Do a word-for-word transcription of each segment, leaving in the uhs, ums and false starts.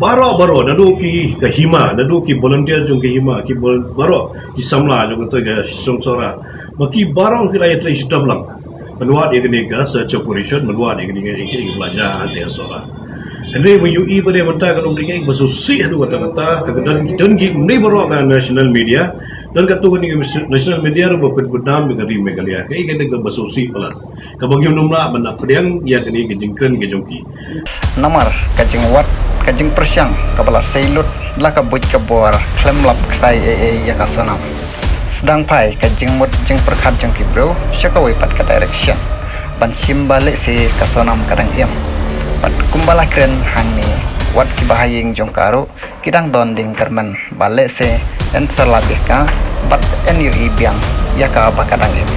Baroh baroh, naduh ki ka hima, naduh ki volunteer jong ki hima, ki baroh ki samla jong ka Sohra, ma ki baroh ki la ïatrei shitom lang ban wad ïa kane ka search operation, ban wad ïa kane ka, ïa kane ka, ïa kane ka Sohra. Hynrei ba ïohi ba dei mynta ka long kane ka ba sngewsih haduh katta katta, ka don, don ki, ne baroh ka national media, don katto katne ka national media ruh ba pynbna ïa ka ri Meghalaya, ka ïa kane ka ba sngewsih palat. Kaba ngim lah ban pdiang ïa kane ka jingkren ka jong ki. Namar ka jingwad, ka jingpyrshang kaba la sei lut la ka buit ka bor khlem lap ksai ei ei ïa ka Sonam. Sdang phai ka jingmut jingpyrkhat jong ki briew sha kawei pat ka direction ban shim ba lehse ka Sonam ka dang im. Bad kumba la kren hangne, wat kiba ha ïing jong ka ruh ki dang don ding kyrmen ba lehse yn sa lap ïa ka bad yn ïohi biang ïa ka ba ka dang im.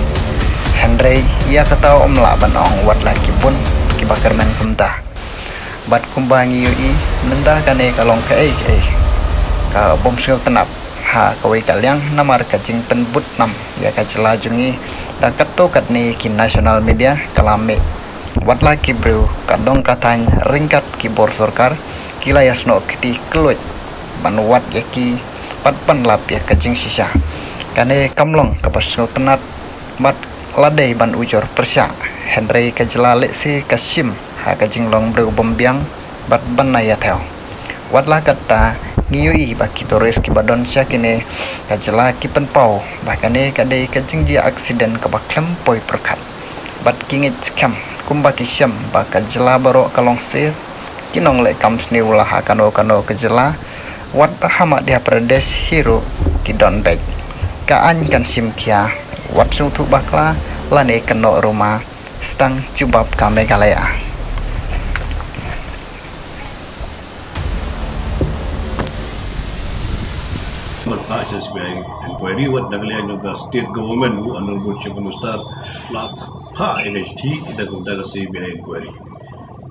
Hynrei ïa kata ym lah ban ong wat la ki bun kiba kyrmen kumta. Bad kumba ngi ïohi, mynta kane ka long kaei kaei ka bym sngewtynnat ha kawei ka liang, namar ka jingpynbud nam ïa ka jylla jong ngi da katto katne ki national media ka la mih. Wat la ki briew ka dong ka thaiñ ryngkat ki bor sorkar ki la ïasnoh kti kylluid ban wad ïa ki bad ban lap ïa ka jingshisha. Kane kam long kaba sngewtynnat bad la dei ban ujor pyrshah, hynrei ka jylla lehse ka shim ha ka jinglong briew bym biang bad ban ïa thew. Wat la katta, ngi ïohi ba ki tourist kiba don sha kine ka jylla ki pynpaw ba kane ka dei ka jingjia accident kaba khlem poi pyrkhat. Bad ki ngeit skhem kumba ki shem ba ka jylla baroh ka long safe. Ki nongleh kam sniew la ha kano kano ka jylla, wat ha Madhya Pradesh hi ruh ki don beit. Ka aiñ kan shim khia, wat sngewthuh bakla lane kynnoh ruma, sdang jubab ka Meghalaya. Mynta sha C B I inquiry, wat na ka liang jong ka state government, u Honorable Chief Minister la phah ïa ka shithi da ka, da ka C B I inquiry.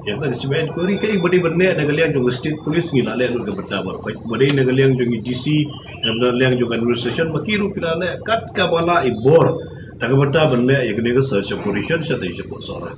Ïa ka C B I inquiry kaei ba dei ban leh na ka liang jong ka state police, ngi la leh lut ka bynta baroh. Ba dei na ka liang jong i D C, na ka liang jong ka administration, ma ki ruh ki la leh kat kaba lah i bor da ka bynta ban leh ïa kane ka search operation shatei shapoh Sohra.